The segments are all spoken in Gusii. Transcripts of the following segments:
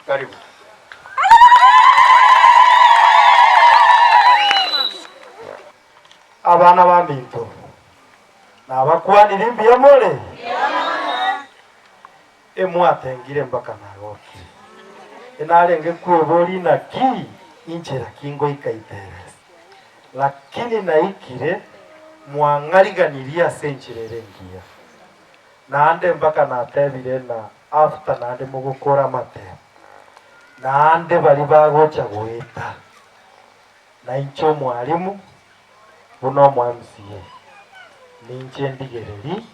Karibu. Abana baminto, nabakwanire mbuya more? Emwatengire mpaka nagokire. Enarenge kweboria naki inchera ki ngoika Iteresi, lakini naikire mwang'ariganirie ase enchera ere engiya. Naende mpaka natebire ng'a after naende mogokora amatemo, naende baria bagocha goeta, nainche omwalimu buna omo MCA, ninche ndigereri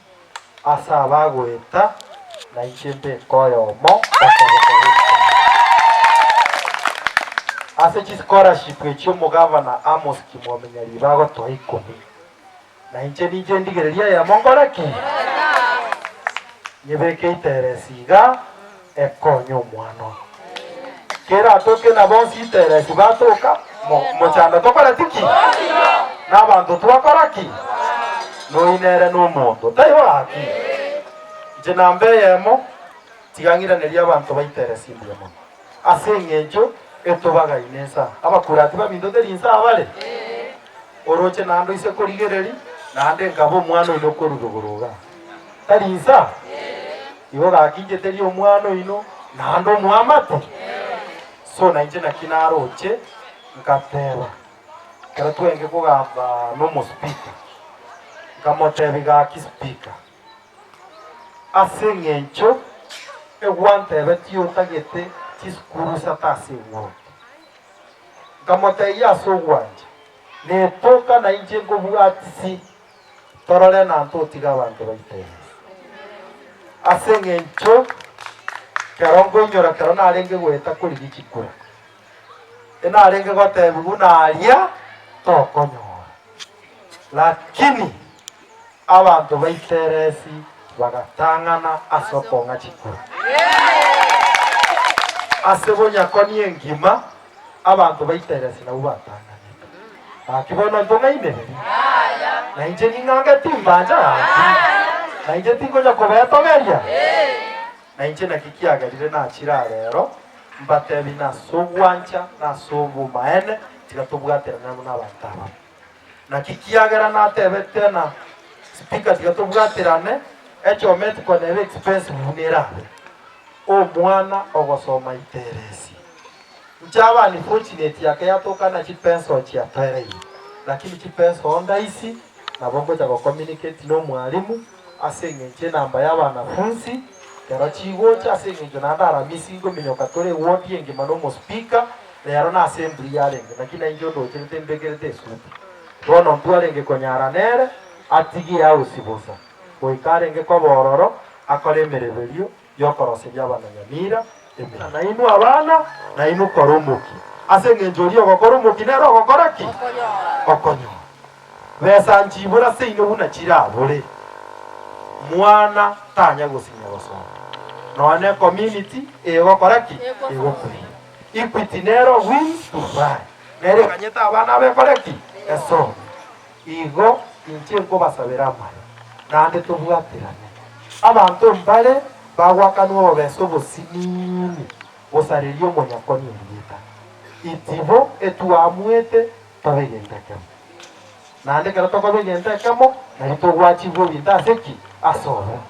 ase abagoeta, nainche mbeke oyomo okoboko gw'esukari. Ase chischolarship echio omogavana Amos Kimwami Nyaribo agotoa ikomi, Na inche ninche ndigererie eyemo nkore ki? Nyebeke iteresi iga ekonye omwana oyo. Keratoke na bonsi iteresi batoka, mo- mochando tokoreti ki? Na abanto twakora ki? Noyi nere nomonto, taibo gaki? Inche namba eyemo, tiga ng'iranerie abanto ba iteresi mbuya mono, ase eng'encho etobagaine insa. Abakurati baminto teri insa abare? Oroche naende oise korigereria, naende nkaba omwana oino korwa rogoro igaa. Tari insa? Igo gaki inche teri omwana oino, naende omoamate? So nainche naki naroche, ngateba, ekero twenge kogamba na omospeaker, nkamotebia gaki speaker, ase eng'encho egwantebetie otagete chisukuru isato ase eward. Nkamotebia ase ogwancha, Netoka nainche nkobwatisi, torore na ntotiga abanto baito ense. Ase eng'encho kero nkoinyora kero narenge goeta korigia chikura, enarenge gotebia buna aria tokonyora, lakini abanto baito eresi bagatang'ana ase okong'a chikura. Ase bonyakoni engima abanto baito eresi nabwo batang'anete. Gaki bono ntong'ainererie? Na inche ning'ange timbancha gaki? Na inche tingocha kobetogeria? Na inche naki kiagerire nachire aa rero, mbatebi nase ogwancha na ase obomaene, tiga tobwaterane amo nabanto abamo. Naki kiagera natebete na speaker tiga tobwaterane, echometi kona ebe expensive buna erabe. Omwana ogosoma iteresi. Inche aba unfortunate yake yatoka na chipencil chiatoereire, lakini chipencil ndaisi nabo ngocha go communicate na omwalimu ase eng'encho enamba ya abanafunsi kero chigocha ase eng'encho naende aramisi nkominyoka tore eward engima na omospeaker rero na assembly yarenge naki nainche ondocherete mbekerete esuti bono ntwarenge konyara nere atige ehouse bosa goika arenge koba ororo akore emereberio y'okoroseria abananyamira emeremo. Nainwe abana, nainwe kora omokia, ase engencho oria ogokora omokia nere ogokora ki? Okonyora. Besa nchibore ase inwe buna chirabore. Mwana tanya gosinya gosoma. Nonya ne community egokora ki? Egokuria. Equity nero wings to fly. Nere eganyete abana abekore ki? Esome. Igo inche nkobasabera amaya, naende tobwaterane. Abanto mbare bagoakanwa obobesa obosinini gosareria omonyakoni erieta. Itibo etwamuete tobe egento ekemo. Naende ekero tokoba egento ekemo, nario togwachigwa ebinto ase ki? Ase obomo.